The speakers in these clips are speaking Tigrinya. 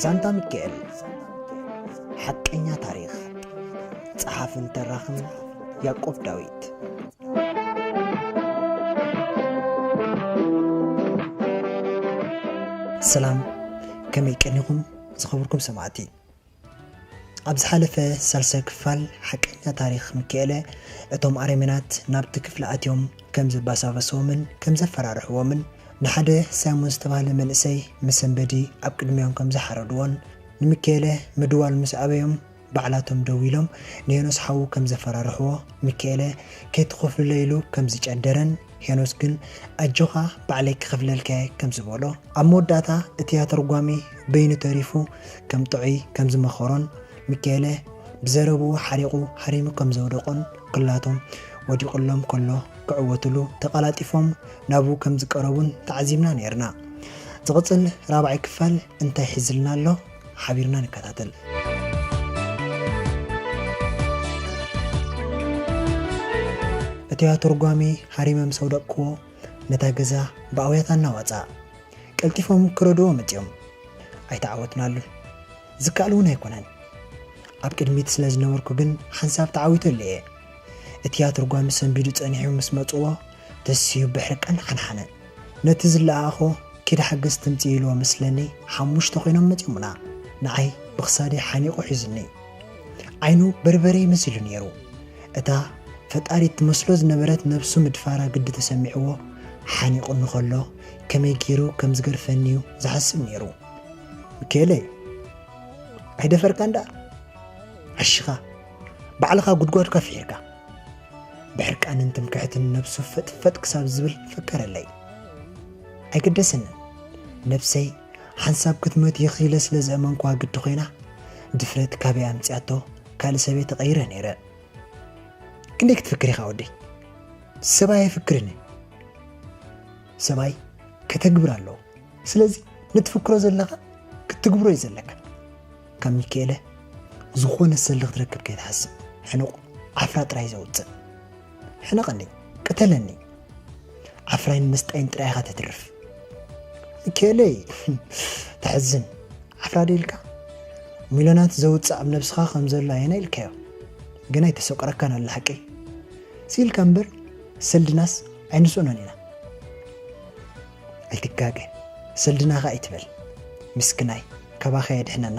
ዛንታ ሚካኤል፣ ሓቀኛ ታሪኽ። ጸሓፍን ተራኽን ያዕቆብ ዳዊት። ሰላም፣ ከመይ ቀኒኹም ዝኸበርኩም ሰማዕቲ? ኣብ ዝሓለፈ ሳልሳይ ክፋል ሓቀኛ ታሪኽ ሚካኤለ፣ እቶም ኣረሜናት ናብቲ ክፍሊ ኣትዮም ከም ዘባሳበስዎምን ከም ዘፈራርሕዎምን፣ ንሓደ ሳይሞን ዝተባህለ መንእሰይ መሰንበዲ ኣብ ቅድሚኦም ከም ዝሓረድዎን፣ ንሚካኤለ ምድዋል ምስ ኣበዮም፣ ባዕላቶም ደው ኢሎም ንሄኖስ ሓዉ ከም ዘፈራርሕዎ፣ ሚካኤለ ከይትኸፍሉለይ ኢሉ ከም ዝጨደረን፣ ሄኖስ ግን ኣጆኻ ባዕለይ ክኸፍለልካ'የ ከም ዝበሎ፣ ኣብ መወዳእታ እቲ ኣተርጓሚ በይኑ ተሪፉ ከም ጥዑይ ከም ዝመኸሮን፣ ሚካኤለ ብዘረብኡ ሓሪቑ ሃሪሙ ከም ዘውደቖን፣ ክላቶም ወዲቑሎም ከሎ ክዕወትሉ ተቐላጢፎም ናብኡ ከም ዝቀረቡን ተዓዚብና ነይርና። ዝቕጽል ራብዓይ ክፋል እንታይ ሒዝልና ኣሎ? ሓቢርና ንከታተል። እቲ ኣተርጓሚ ሃሪመ ምስ ኣውደቕክዎ፣ ነታ ገዛ ብኣውያታ እናወጻ፣ ቀልጢፎም ክረድዎ መጺኦም። ኣይተዓወትናሉን። ዝከኣል እውን ኣይኮነን። ኣብ ቅድሚት ስለ ዝነበርኩ ግን ሓንሳብ ተዓዊተሉ እየ። እቲ ኣተርጓሚ ሰንቢዱ ጸኒሑ ምስ መጽዎ፣ ተሲኡ ብሕርቃን ሓንሓነ። ነቲ ዝለኣኾ ኪድ ሓገዝ ትምጽእ ኢልዎ መስለኒ፣ ሓሙሽተ ኮይኖም መጺኦምና። ንዓይ ብኽሳደይ ሓኒቑ ሒዙኒ። ዓይኑ በርበረ ይመስል ነይሩ። እታ ፈጣሪ ትመስሎ ዝነበረት ነብሱ ምድፋራ ግዲ ተሰሚዕዎ፣ ሓኒቑኒ ከሎ ከመይ ገይሩ ከም ዝገርፈኒ እዩ ዝሓስብ ነይሩ። "ሚካኤለይ፣ ኣይደፈርካን ደኣ? ዓሺኻ፣ ባዕልኻ ጉድጓድካ ፍሒርካ?" ብሕርቃንን ትምክሕትን ነብሱ ፈጥፈጥ ክሳብ ዝብል ፈከረለይ። ኣይገደሰንን። ነብሰይ ሓንሳብ ክትመት ይኽኢለ ስለ ዘእመንኩዋ ግዲ ኮይና፣ ድፍረት ካበይ ኣምጺኣቶ ካልእ ሰበይ ተቐይረ ነይረ። "ክንደይ ክትፍክር ኢኻ ወደይ? ሰብኣይ ኣይፍክርን እዩ። ሰብኣይ ከተግብር ኣለዎ። ስለዚ ንትፍክሮ ዘለኻ ክትግብሮ እዩ ዘለካ። ካብ ሚካኤለ ዝኾነ ሰልዲ ክትረክብ ከይትሓስብ፣ ሕኑቕ ዓፍራ ጥራይ ዘውጽእ። ሕነቐኒ፣ ቅተለኒ። ዓፍራይን መስጣይን ጥራይ ኢኻ ተትርፍ። ሚካኤለይ፣ ተሕዝን። ዓፍራ ዶ ኢልካ? ሚልዮናት ዘውጽእ ኣብ ነብስኻ ከም ዘሎ ኣየናይ ኢልካዮ? ግን ኣይተሰቆረካን ኣሎ ሓቀይ። ስኢልካ እምበር ሰልድናስ ኣይንስእኖን ኢና። ኣይትጋገ፣ ሰልድናኻ ኣይትበል። ምስክናይ፣ ካባኻ የድሕነና።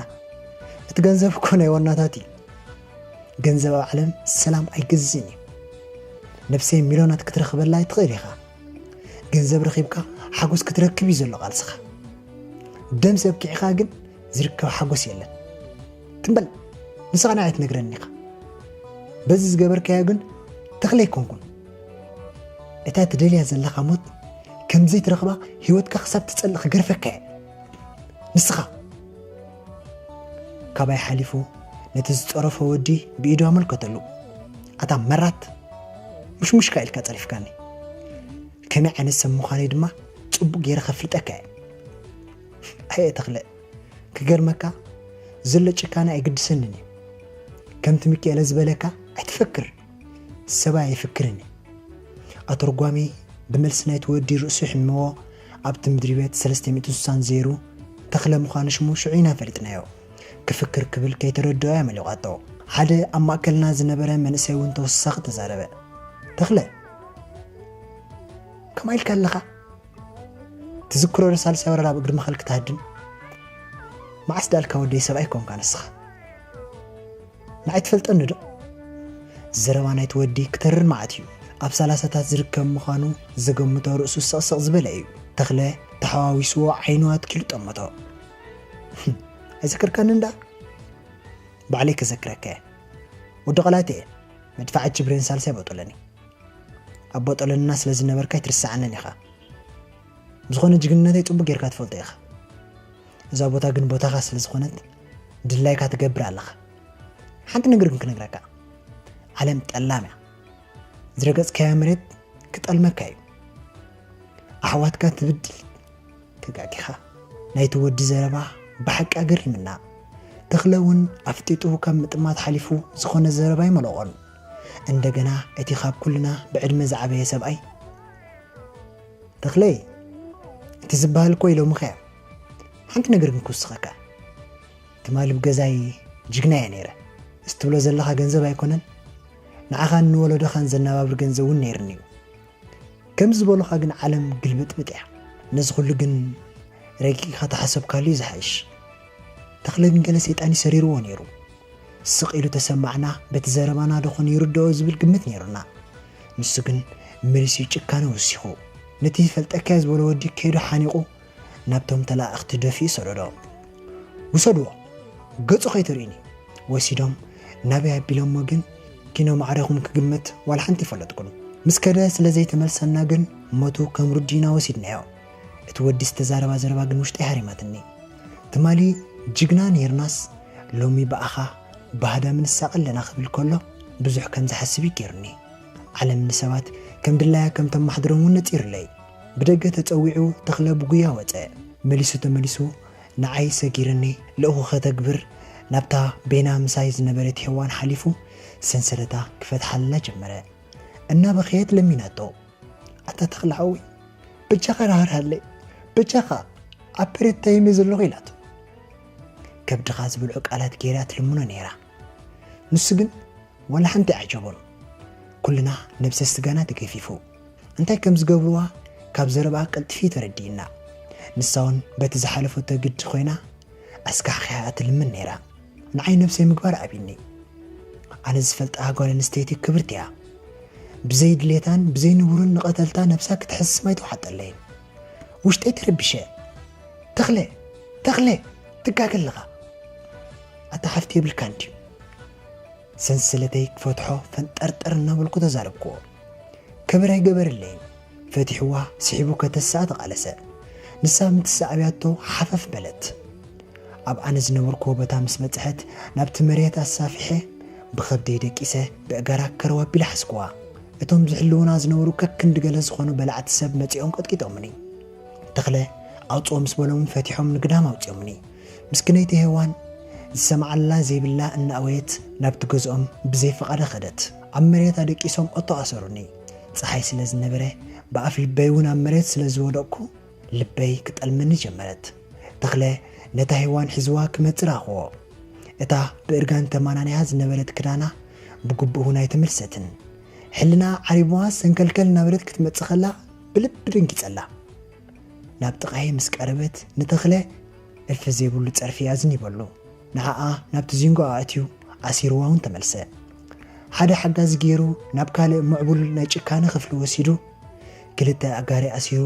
እቲ ገንዘብ እኮ ናይ ዋናታት እዩ። ገንዘብ ኣብ ዓለም ሰላም ኣይገዝእን እዩ። ነብሰይ ሚልዮናት ክትረኽበላ ኣይትኽእል ኢኻ። ገንዘብ ረኺብካ ሓጎስ ክትረክብ እዩ ዘሎ ቃልስኻ። ደም ሰብ ኪዕኻ ግን ዝርከብ ሓጎስ የለን። ትም በል፣ ንስኻ ንዓይ ኣይትነግረኒ ኢኻ። በዚ ዝገበርካዮ ግን ተኽለ ኣይኮንኩን። እታ ትደልያ ዘለኻ ሞት ከም ዘይትረኽባ ህይወትካ ክሳብ ትጸልእ ክገርፈካ እየ። ንስኻ። ካባይ ሓሊፉ ነቲ ዝጸረፎ ወዲ ብኢዱ ኣመልከተሉ። "ኣታ መራት፣ ምሽሙሽካ ኢልካ ጸሪፍካኒ። ከመይ ዓይነት ሰብ ምዃነይ ድማ ጽቡቕ ገይረ ከፍልጠካ እየ። ኣየ ተኽለ፣ ክገርመካ፣ ዘሎ ጭካነ ኣይግድሰንን እዩ። ከምቲ ሚካኤለ ዝበለካ ኣይትፈክር። ሰብኣይ ኣይፍክርን እዩ። ኣተርጓሚ ብመልሲ ናይቲ ወዲ ርእሱ ይሕምዎ፣ ኣብቲ ምድሪ ቤት ሰለስተ ሚእቲ ስሳን ዜሩ ተኽለ ምዃኑ ሽሙ ሽዑ ኢና ፈሊጥናዮ። ክፍክር ክብል ከይተረድኦ እያ መሊቋቶ። ሓደ ኣብ ማእከልና ዝነበረ መንእሰይ እውን ተወሳኺ ተዛረበ። "ተኽለ፣ ከማይ ኢልካ ኣለኻ? ትዝክሮ ዶ ሳልሳይ ወራር ኣብ እግሪ መኸል ክትሃድም? መዓስ ዳልካ ወደይ ሰብኣይ ኮንካ ንስኻ? ንዓይ ትፈልጠኒ ዶ?" ዘረባ ናይቲ ወዲ ክተርር መዓት እዩ። ኣብ ሰላሳታት ዝርከብ ምዃኑ ዘገምቶ ርእሱ ስቕስቕ ዝበለ እዩ። ተኽለ ተሓዋዊስዎ ዓይኑ ኣትኪሉ ጠመቶ። "ኣይዘከርካንን ደኣ? ባዕለይ ከዘክረካ እየ። ወዲ ቐላት እየ። መድፋዓት ጅብሬን ሳልሳይ ቦጦለኒ። ኣብ ቦጦለንና ስለ ዝነበርካ ኣይትርስዓንን ኢኻ። ብዝኾነ ጅግንነተይ ጽቡቕ ጌርካ ትፈልጦ ኢኻ። እዛ ቦታ ግን ቦታኻ ስለ ዝኾነት ድላይካ ትገብር ኣለኻ። ሓንቲ ነገር ግን ክነግረካ። ዓለም ጠላም እያ። ዝረገጽካዮ መሬት ክጠልመካ እዩ። ኣሕዋትካ ትብድል፣ ተጋጊኻ። ናይቲ ወዲ ዘረባ ብሓቂ ኣገሪምና። ተኽለ እውን ኣፍጢጡ ካብ ምጥማት ሓሊፉ ዝኾነ ዘረባ ኣይመለቖን። እንደገና እቲ ካብ ኩልና ብዕድመ ዝዓበየ ሰብኣይ፣ "ተኽለይ፣ እቲ ዝበሃል እኮ ኢሎምኻ እዮም። ሓንቲ ነገር ግን ክውስኸካ። ትማሊ ብገዛይ ጅግና እየ ነይረ። እዚ ትብሎ ዘለኻ ገንዘብ ኣይኮነን፣ ንዓኻን ንወለዶኻን ዘነባብር ገንዘብ እውን ነይርኒ እዩ። ከምዚ ዝበሉኻ ግን ዓለም ግልብጥብጥ እያ። ነዚ ኩሉ ግን ረቂቕካ ተሓሰብካሉ እዩ ዝሓይሽ። ተኽለ ግን ገለ ሰይጣን እዩ ሰሪርዎ ነይሩ። ስቕ ኢሉ ተሰማዕና፣ በቲ ዘረባና ደኾን ይርድኦ ዝብል ግምት ነይሩና። ንሱ ግን መሊሱ ጭካነ ወሲኹ። ነቲ ይፈልጠካዮ ዝበሎ ወዲ ከይዱ ሓኒቑ ናብቶም ተላእኽቲ ደፊኡ ሰደዶ። ውሰድዎ፣ ገጹ ከይትርእኒ። ወሲዶም ናበይ ኣቢሎሞ ግን ኪኖ ማዕረኹም ክግምት ዋላ ሓንቲ ይፈለጥኩን። ምስ ከደ ስለ ዘይተመልሰና ግን ሞቱ ከም ርዲና ወሲድናዮ። እቲ ወዲ ዝተዛረባ ዘረባ ግን ውሽጠይ ሃሪማትኒ። ትማሊ ጅግና ነይርናስ ሎሚ ብኣኻ ባህዳም ንሳቐ ኣለና ክብል ከሎ ብዙሕ ከም ዝሓስብ እዩ ገይሩኒ። ዓለም ንሰባት ከም ድላያ ከም ተማሕድሮም እውን ነጺሩለይ። ብደገ ተጸዊዑ ተኽለ ብጉያ ወጸ። መሊሱ ተመሊሱ ንዓይ ሰጊርኒ ልእኹ ከተግብር ናብታ ቤና ምሳይ ዝነበረት ሄዋን ሓሊፉ ሰንሰለታ ክፈትሓልና ጀመረ። እናበኸየት ለሚናቶ፣ ኣታ ተኽለ ሓወይ፣ በጃኻ ራህርሃለይ፣ በጃኻ ኣብ ፔሬት ታይም እየ ዘለኹ ኢላቶ። ከብድኻ ዝብልዑ ቃላት ገይራ ትልምኖ ነይራ። ንሱ ግን ዋላ ሓንቲ ኣይዓጀቦን። ኩልና ነብሰ ስጋና ተገፊፉ እንታይ ከም ዝገብርዋ ካብ ዘረባኣ ቀልጢፉ ተረዲእና። ንሳ እውን በቲ ዝሓለፈቶ ግዲ ኮይና ኣስካሕኪሓ ትልምን ነይራ። ንዓይ ነብሰይ ምግባር ኣብይኒ። ኣነ ዝፈልጣ ጓል ኣንስተይቲ ክብርቲ እያ። ብዘይ ድሌታን ብዘይ ንቡርን ንቐተልታ ነብሳ ክትሕስም ኣይተውሓጠለይን። ውሽጠይ ተረቢሸ። ተኽለ፣ ተኽለ፣ ትጋገ ኣለኻ። ኣታ ሓፍቲ የብልካን ድዩ? ሰንሰለተይ ክፈትሖ ፈንጠርጠር እናበልኩ ተዛረብክዎ። ከበር ኣይገበረለይን። ፈቲሕዋ ስሒቡ ከተስኣ ተቓለሰ። ንሳ ምትሳእ ኣብያቶ ሓፈፍ በለት። ኣብ ኣነ ዝነበርክዎ ቦታ ምስ በጽሐት ናብቲ መሬት ኣሳፊሐ ብኸብደይ ደቂሰ ብእጋራ ከረው ኣቢለ ሓዝክዋ። እቶም ዝሕልዉና ዝነበሩ ከክንዲ ገለ ዝኾኑ በላዕቲ ሰብ መጺኦም ቀጥቂጦምኒ። ተኽለ ኣውጽኦ ምስ በሎም ፈቲሖም ንግዳም ኣውጺኦምኒ። ምስክነይቲ ሄዋን ዝሰምዓላ ዘይብላ እናእወየት ናብቲ ገዝኦም ብዘይ ፍቓዳ ከደት። ኣብ መሬት ኣደቂሶም ኦቶ ኣሰሩኒ። ጸሓይ ስለ ዝነበረ ብኣፍ ልበይ እውን ኣብ መሬት ስለ ዝወደቕኩ ልበይ ክጠልመኒ ጀመረት። ተኽለ ነታ ሄዋን ሒዝዋ ክመጽእ ረኣኽዎ። እታ ብእርጋን ተማናንያ ዝነበረት ክዳና ብግቡእ እውን ኣይተመልሰትን። ሕልና ዓሪብዋ ሰንከልከል እናበለት ክትመጽእ ከላ ብልቢ ደንጊጸላ። ናብ ጥቓይ ምስ ቀረበት ንተኽለ እልፊ ዘይብሉ ጸርፊ ኣዝኒበሉ። ንዓኣ ናብቲ ዚንጎ ኣእትዩ ኣሲርዋ እውን ተመልሰ። ሓደ ሓጋዚ ገይሩ ናብ ካልእ ምዕቡል ናይ ጭካነ ክፍሊ ወሲዱ ክልተ ኣጋሪ ኣሲሩ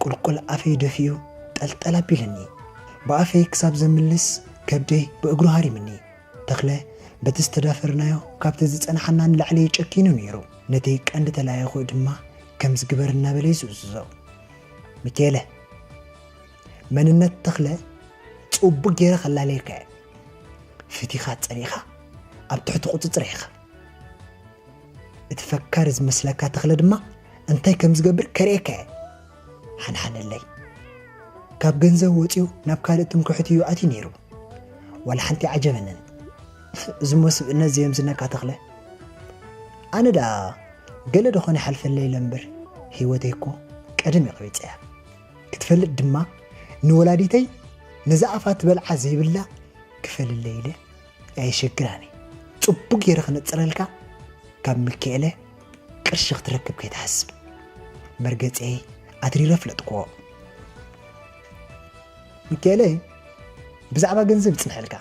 ቁልቁል ኣፈይ ደፊኡ ጠልጠል ኣቢልኒ። ብኣፈይ ክሳብ ዘምልስ ከብደይ ብእግሩ ሃሪምኒ። ተኽለ በቲ ዝተዳፈርናዮ ካብቲ ዝጸንሓና ንላዕሊ ጨኪኑ ነይሩ። ነቲ ቀንዲ ተላያኹ ድማ ከም ዝግበር እናበለ እዩ ዝእዝዞ። ሚካኤለ፣ መንነት ተኽለ ጽቡቕ ገይረ ከላለየካ እየ። ፍቲኻ ጸሊእኻ ኣብ ትሕቲ ቁጽጽር ኢኻ። እቲ ፈካሪ ዝመስለካ ተኽለ ድማ እንታይ ከም ዝገብር ከርእየካ እየ። ሓንሓነለይ። ካብ ገንዘብ ወጺኡ ናብ ካልእ ትምክሕቲ እዩ ኣትዩ ነይሩ። ዋላ ሓንቲ ዓጀበንን። እዚ እሞ ስብእነት ዘየምዝነካ ተኽለ። ኣነ ደኣ ገለ ደኾነ ይሓልፈለይ ኢለ እምበር ህይወተይ እኮ ቀደም እየ ቀቢጸያ። ክትፈልጥ ድማ ንወላዲተይ ነዛ ኣፋ ትበልዓ ዘይብላ ክፈልለይ ኢለ ኣየሸግራኒ። ጽቡቕ ገይረ ክነጽረልካ ካብ ሚካኤለ ቅርሺ ክትረክብ ከይትሓስብ። መርገጸይ ኣትሪረ ፍለጥክዎ። ሚካኤለ ብዛዕባ ገንዘብ ይጽንሐልካ።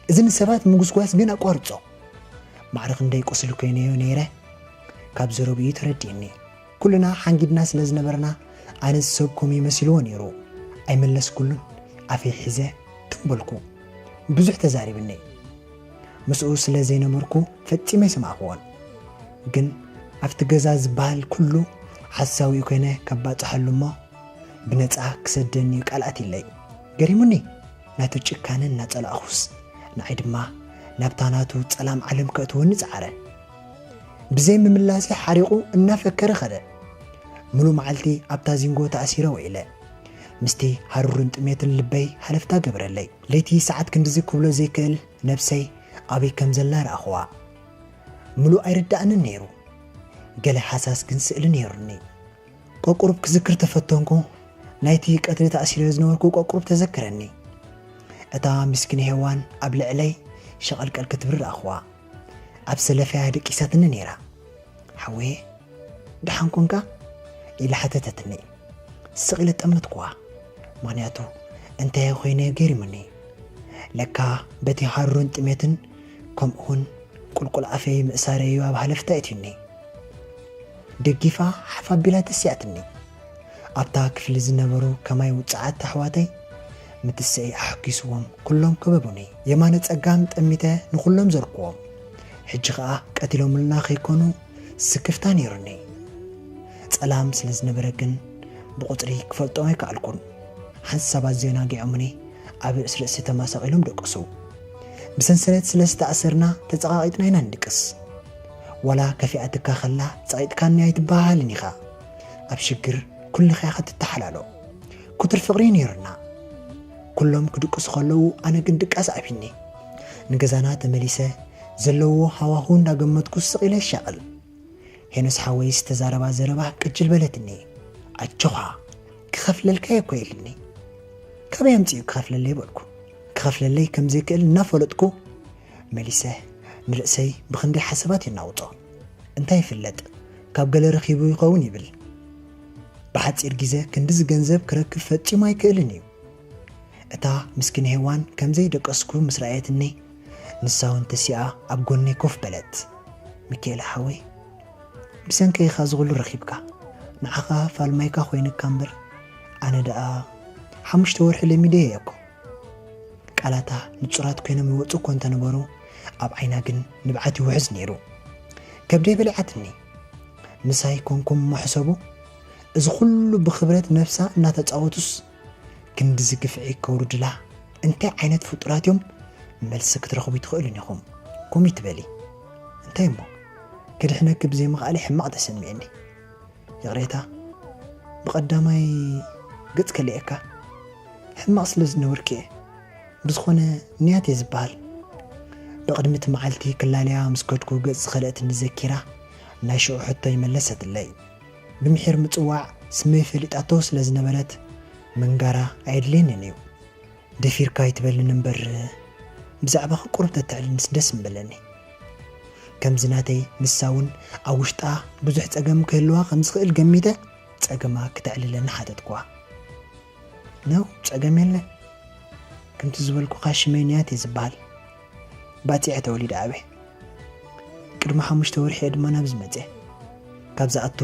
እዚ ንሰባት ምጉስጓስ ግን ኣቋርጾ። ማዕረ ክንደይ ቁስሊ ኮይነዮ ነይረ ካብ ዘረብኡ ተረዲእኒ። ኩልና ሓንጊድና ስለ ዝነበርና ኣነ ዝሰብኩም ይመሲልዎ ነይሩ። ኣይመለስኩሉን። ኣፈይ ሒዘ ትም በልኩ። ብዙሕ ተዛሪብኒ። ምስኡ ስለ ዘይነበርኩ ፈጺመ ኣይሰማዕክዎን። ግን ኣብቲ ገዛ ዝበሃል ኩሉ ሓሳዊኡ ኮይነ ከባጽሓሉ እሞ ብነጻ ክሰደኒ እዩ ቃል ኣትይለይ። ገሪሙኒ። ናቱ ጭካነ እናጸላእኹስ ንዓይ ድማ ናብታ ናቱ ጸላም ዓለም ከእትወኒ ጸዓረ። ብዘይ ምምላሰይ ሓሪቑ እናፈከረ ኸደ። ምሉእ መዓልቲ ኣብታ ዚንጎ ተኣሲረ ውዒለ። ምስቲ ሃሩርን ጥሜትን ልበይ ሃለፍታ ገበረለይ። ለይቲ ሰዓት ክንድዚ ክብሎ ዘይክእል ነብሰይ ኣበይ ከም ዘላ ረኣኽዋ። ምሉእ ኣይርድኣንን ነይሩ። ገለ ሃሳስ ግን ስእሊ ነይሩኒ። ቆቁሩብ ክዝክር ተፈተንኩ። ናይቲ ቀትሪ ተኣሲረ ዝነበርኩ ቆቁሩብ ተዘከረኒ። እታ ምስኪን ሄዋን ኣብ ልዕለይ ሸቐልቀል ክትብል ረኣኽዋ። ኣብ ሰለፈያ ደቂሳትኒ ነይራ። "ሓወየ፣ ደሓን ኮንካ?" ኢላ ሓተተትኒ። ስቕ ኢለ ጠመትኩዋ። ምኽንያቱ እንታይ ኮይነ ገሪሙኒ። ለካ በቲ ሃሩርን ጥሜትን ከምኡውን ቁልቁል ኣፈይ ምእሳረይ እዩ ኣብ ሃለፍታ እትዩኒ። ደጊፋ ሓፍ ኣቢላ ተሲኣትኒ። ኣብታ ክፍሊ ዝነበሩ ከማይ ውጽዓት ኣሕዋተይ ምትሰይ ኣሕጒስዎም ኩሎም ከበቡኒ። የማነ ጸጋም ጠሚተ ንኹሎም ዘርክዎም። ሕጂ ኸኣ ቀቲሎምልና ከይኮኑ ስክፍታ ነይሩኒ። ጸላም ስለ ዝነበረ ግን ብቑጽሪ ክፈልጦም ኣይከኣልኩን። ሓንሳብ ኣዝዮም ኣጊዖምኒ ኣብ ርእሲ ርእሲ ተመሳቒሎም ደቀሱ። ብሰንሰለት ስለ ዝተኣሰርና ተጸቓቒጥና ኢና ንድቅስ። ዋላ ከፊኣትካ ከላ ጸቒጥካኒ ኣይትበሃሃልን ኢኻ። ኣብ ሽግር ኩልኻ ኢኻ ትተሓላሎ። ክቱር ፍቕሪ ነይሩና። ኩሎም ክድቅሱ ከለዉ ኣነ ግን ድቃስ ኣቢኒ። ንገዛና ተመሊሰ ዘለዎ ሃዋህው እንዳገመትኩ ስቕ ኢለ ይሻቐል። ሄኖስ ሓወይ ዝተዛረባ ዘረባ ቅጅል በለትኒ። "ኣጆኻ፣ ክኸፍለልካ እየ እኮ" ኢልኒ። "ካበይ ኣምጺኡ ክኸፍለለይ?" በልኩ። ክኸፍለለይ ከም ዘይክእል እናፈለጥኩ መሊሰ፣ ንርእሰይ ብኽንደይ ሓሳባት የናውጾ። እንታይ ይፍለጥ፣ ካብ ገለ ረኺቡ ይኸውን ይብል። ብሓጺር ግዜ ክንድዚ ገንዘብ ክረክብ ፈጺሙ ኣይክእልን እዩ። እታ ምስኪን ሄዋን ከም ዘይደቀስኩ ምስ ረኣየትኒ፣ ንሳ እውን ተሲኣ ኣብ ጎነይ ኮፍ በለት። "ሚካኤል ሓወይ፣ ብሰንከይ ኢኻ ዝኹሉ ረኺብካ። ንዓኻ ፋልማይካ ኮይንካ እምበር፣ ኣነ ደኣ ሓሙሽተ ወርሒ ለሚደዮ እየ እኮ።" ቃላታ ንጹራት ኮይኖም ይወጹ እኮ እንተነበሩ፣ ኣብ ዓይና ግን ንብዓት ይውሕዝ ነይሩ። ከብደይ በሊዓትኒ። ምሳይ ኮንኩም እሞ ሕሰቡ፣ እዚ ኩሉ ብኽብረት ነፍሳ እናተጻወቱስ ክንድዚ ግፍዒ ከውርዱላ እንታይ ዓይነት ፍጡራት እዮም? መልሲ ክትረኽቡ ኣይትኽእሉን ኢኹም። ኮም ይትበሊ። እንታይ እሞ? ክድሕነኪ ብዘይምኽኣለይ ሕማቕ ተሰሚዕኒ። ይቕሬታ፣ ብቐዳማይ ገጽ ከሊኤካ። ሕማቕ ስለ ዝነበርኪ እየ። ብዝኾነ፣ ንያት እየ ዝበሃል። ብቕድሚ እቲ መዓልቲ ክላለያ ምስ ከድኩ ገጽ ዝኸልአትኒ ዘኪራ፣ ናይ ሽዑ ሕቶይ መለሰትለይ። ብምሒር ምጽዋዕ ስመይ ፈሊጣቶ ስለ ዝነበረት፣ ምንጋራ ኣየድልየንን እዩ። "ደፊርካ ኣይትበልኒ እምበር፣ ብዛዕባኺ ቁሩብ ተተዕልልንስ ደስ ምበለኒ።" ከምዚ ናተይ፣ ንሳ እውን ኣብ ውሽጣ ብዙሕ ጸገም ክህልዋ ከም ዝኽእል ገሚተ፣ ጸገማ ክተዕልለኒ ሓተትኩዋ። "ነው፣ ጸገም የለን። ከምቲ ዝበልኩኻ ሽመይ ንያት እየ ዝበሃል። ባጽዕ ተወሊደ ዓብየ። ቅድሚ ሓሙሽተ ወርሒ እየ ድማ ናብዚ መጽየ። ካብ ዝኣቱ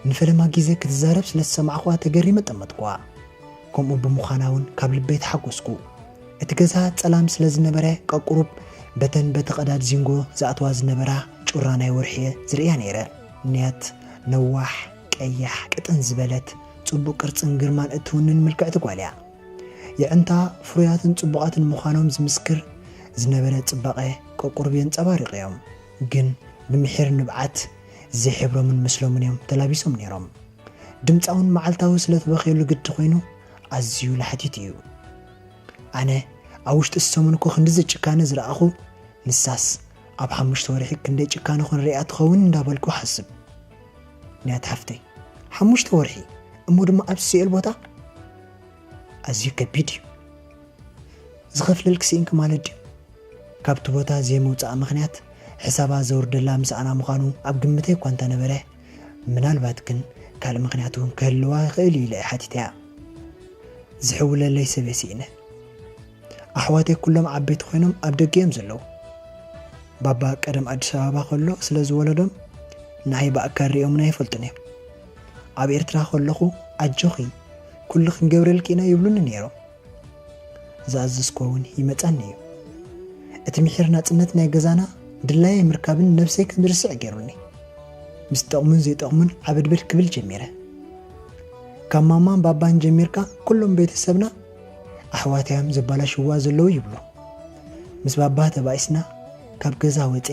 ንፈለማ ግዜ ክትዛረብ ስለ ዝሰማዕኩዋ ተገሪመ ጠመትኩዋ። ከምኡ ብምዃና እውን ካብ ልበይ ተሓጎስኩ። እቲ ገዛ ጸላም ስለ ዝነበረ ቀቁሩብ በተን በቲ ቀዳድ ዚንጎ ዝኣትዋ ዝነበራ ጩራ ናይ ወርሒ እየ ዝርእያ ነይረ። ንያት ነዋሕ፣ ቀያሕ፣ ቅጥን ዝበለት፣ ጽቡቕ ቅርጽን ግርማን እትውንን ምልክዕቲ ጓል እያ። የዕንታ ፍሩያትን ጽቡቓትን ምዃኖም ዝምስክር ዝነበረ ጽባቐ ቀቁሩብ የንጸባርቑ እዮም። ግን ብምሒር ንብዓት ዘይሕብሮምን ምስሎምን እዮም ተላቢሶም ነይሮም። ድምጻውን መዓልታዊ ስለ ትበኽየሉ ግዲ ኮይኑ ኣዝዩ ላሕቲት እዩ። ኣነ ኣብ ውሽጢ ሰሙን እኮ ክንድዚ ጭካነ ዝረኣኹ፣ ንሳስ ኣብ ሓሙሽተ ወርሒ ክንደይ ጭካነ ክንሪኣ ትኸውን እንዳበልኩ ሓስብ። ንያት ሓፍተይ፣ ሓሙሽተ ወርሒ እሞ ድማ ኣብ ሲኦል ቦታ? ኣዝዩ ከቢድ እዩ። ዝኸፍለልኪ ስኢንኪ ማለት ድዩ? ካብቲ ቦታ ዘይምውጻኣ ምኽንያት ሕሳባ ዘውርደላ ምስኣና ምዃኑ ኣብ ግምተይ እኳ እንተነበረ፣ ምናልባት ግን ካልእ ምኽንያት እውን ክህልዋ ይኽእል እዩ ኢለ እየ ሓቲተያ። ዝሕውለለይ ሰብ እየ ስኢነ። ኣሕዋተይ ኩሎም ዓበይቲ ኮይኖም ኣብ ደገ እዮም ዘለዉ። ባባ ቀደም ኣዲስ ኣበባ ከሎ ስለ ዝወለዶም ንዓይ ብኣካል ሪኦምኒ ኣይፈልጡን እዮም። ኣብ ኤርትራ ከለኹ ኣጆኺ፣ ኩሉ ክንገብረልኪ ኢና ይብሉኒ ነይሮም። ዝኣዘዝኩዎ እውን ይመጻኒ እዩ። እቲ ምሒር ናጽነት ናይ ገዛና ድላየይ ምርካብን ነብሰይ ከም ዝርስዕ ገይሩኒ። ምስ ጠቕሙን ዘይጠቕሙን ዓበድበድ ክብል ጀሚረ። ካብ ማማን ባባን ጀሚርካ ኩሎም ቤተሰብና ኣሕዋት እዮም ዘባላሽውዋ ዘለዉ ይብሉ። ምስ ባባ ተባኢስና ካብ ገዛ ወጼ፣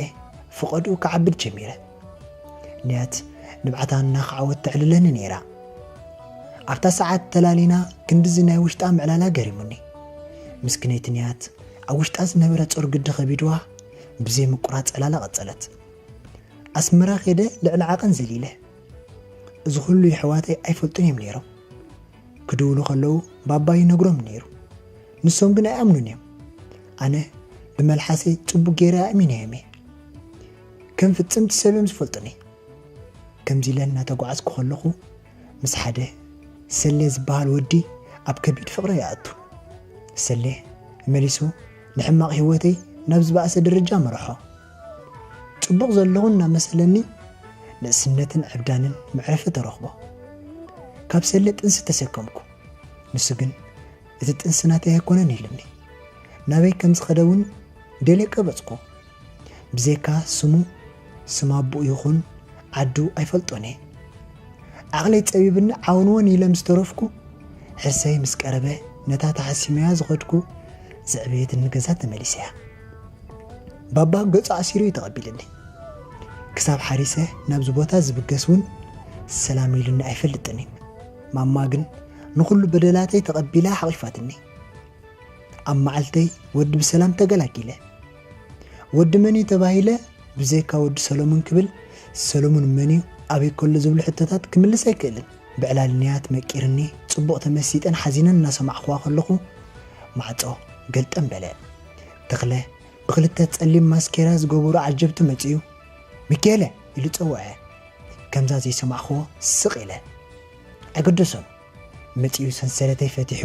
ፈቐድኡ ክዓብድ ጀሚረ። ንያት ንብዓታ እናኸዓወት ተዕልለኒ ነይራ። ኣብታ ሰዓት ተላሊና ክንድዚ ናይ ውሽጣ ምዕላላ ገሪሙኒ። ምስኪነይቲ ንያት ኣብ ውሽጣ ዝነበረ ጾር ግዲ ከቢድዋ ብዘይ ምቁራጽ ዕላላ ቀጸለት። ኣስመራ ከይደ ልዕሊ ዓቐን ዘሊለ። እዚ ኩሉ የሕዋተይ ኣይፈልጡን እዮም ነይሮም። ክድውሉ ከለዉ ባባ ይነግሮም ነይሩ። ንሶም ግን ኣይኣምኑን እዮም። ኣነ ብመልሓሰይ ጽቡቕ ገይረ ኣእሚነዮም እየ። ከም ፍጽምቲ ሰብ እዮም ዝፈልጡኒ። ከምዚ ኢለ እናተጓዓዝኩ ከለኹ፣ ምስ ሓደ ሰሌ ዝበሃል ወዲ ኣብ ከቢድ ፍቕሪ ይኣቱ። ሰሌ መሊሱ ንሕማቕ ህይወተይ ናብ ዝበኣሰ ደረጃ መርሖ። ጽቡቕ ዘለኹ እናመሰለኒ፣ ንእስነትን ዕብዳንን መዕረፊ ተረኽቦ። ካብ ሰሌ ጥንሲ ተሰከምኩ። ንሱ ግን፣ "እቲ ጥንሲ ናተይ ኣይኮነን" ኢሉኒ። ናበይ ከም ዝኸደ እውን ደልየ ቀበጽኩ። ብዘይካ ስሙ፣ ስም ኣቦኡ ይኹን ዓዱ ኣይፈልጦን እየ። ዓቕለይ ጸቢብኒ ዓወንወን ኢለ ምስ ተረፍኩ፣ ሕርሰይ ምስ ቀረበ፣ ነታ ተሓሲመያ ዝኸድኩ ዘዕበየትኒ ገዛ ተመሊሰያ። ባባ ገጹ ኣሲሩ እዩ ተቐቢልኒ። ክሳብ ሓሪሰ ናብዚ ቦታ ዝብገስ እውን ሰላም ኢሉኒ ኣይፈልጥን እዩ። ማማ ግን ንኹሉ በደላተይ ተቐቢላ ሓቒፋትኒ። ኣብ መዓልተይ ወዲ ብሰላም ተገላጊለ። ወዲ መን እዩ ተባሂለ ብዘይካ ወዲ ሰሎሙን ክብል፣ ሰሎሙን መን እዩ፣ ኣበይ ከሎ ዝብሉ ሕቶታት ክምልስ ኣይክእልን። ብዕላል ንያት መቂርኒ፣ ጽቡቕ ተመሲጠን ሓዚነን እናሰማዕኽዋ ከለኹ፣ ማዕጾ ገልጠም በለ። ተኽለ ብኽልተ ጸሊም ማስኬራ ዝገበሩ ዓጀብቲ መጺኡ፣ "ሚካኤለ!" ኢሉ ጸውዐ። ከምዛ ዘይሰማዕኽዎ ስቕ ኢለ። "ኣይገደሶን!" መጺኡ ሰንሰለተይ ፈቲሑ፣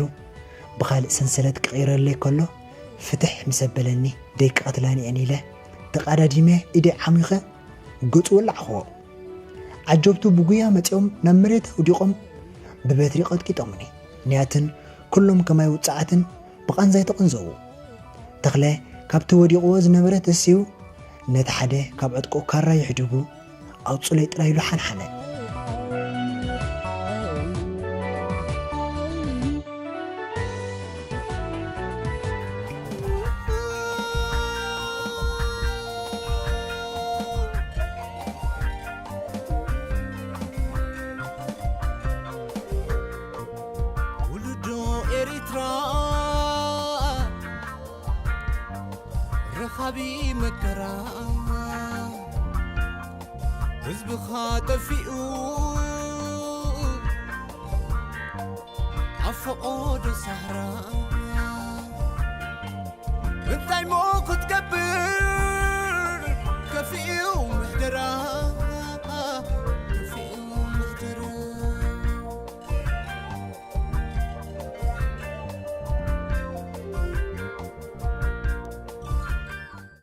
ብኻልእ ሰንሰለት ክቕይረለይ ከሎ፣ ፍትሕ ምስ ኣበለኒ፣ ደይ ክቐትላኒ እየን ኢለ፣ ተቓዳዲመ ኢደይ ዓሚኸ፣ ገጹ ወላዕኽዎ። ዓጀብቱ ብጉያ መጺኦም ናብ መሬት ኣውዲቖም፣ ብበትሪ ቀጥቂጦምኒ። ንያትን ኩሎም ከማይ ውጽዓትን ብቓንዛይ ተቐንዘዉ። ተኽለ ካብቲ ወዲቕዎ ዝነበረ ተሲኡ፣ ነቲ ሓደ ካብ ዕጥቁ ካራ ይሕድጉ፣ "ኣውጹለይ" ጥራይ ኢሉ ሓንሓነ። ውልዶ ኤሪትራ ረኻቢ መከራ፣ ህዝብኻ ጠፊኡ ኣብ ፈቖዶ ሳህራ፣ እንታይ ሞ ክትገብር?